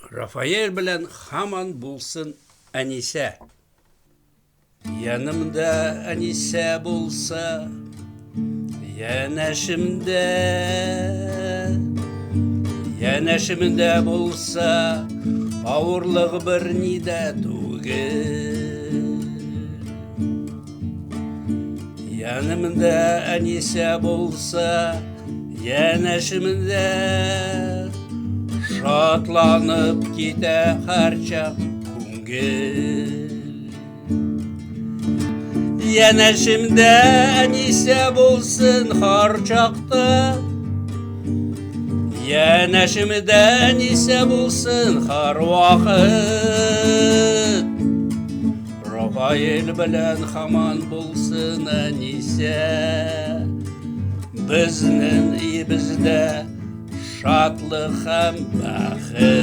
Рафаэль белән һаман булсын Әнисә. Янымда Әнисә булса, янәшемдә, янәшемдә булса, авырлык берни дә түгел. Янымда Әнисә булса, янәшемдә, шатланып китә һәрчак күңел. Янәшемдә Әнисә булсын һәрчакта, Янәшемдә Әнисә булсын һәрвакыт. Рафаэль белән хаман булсын Әнисә. Безнең өебездә шатлык һәм бәхет.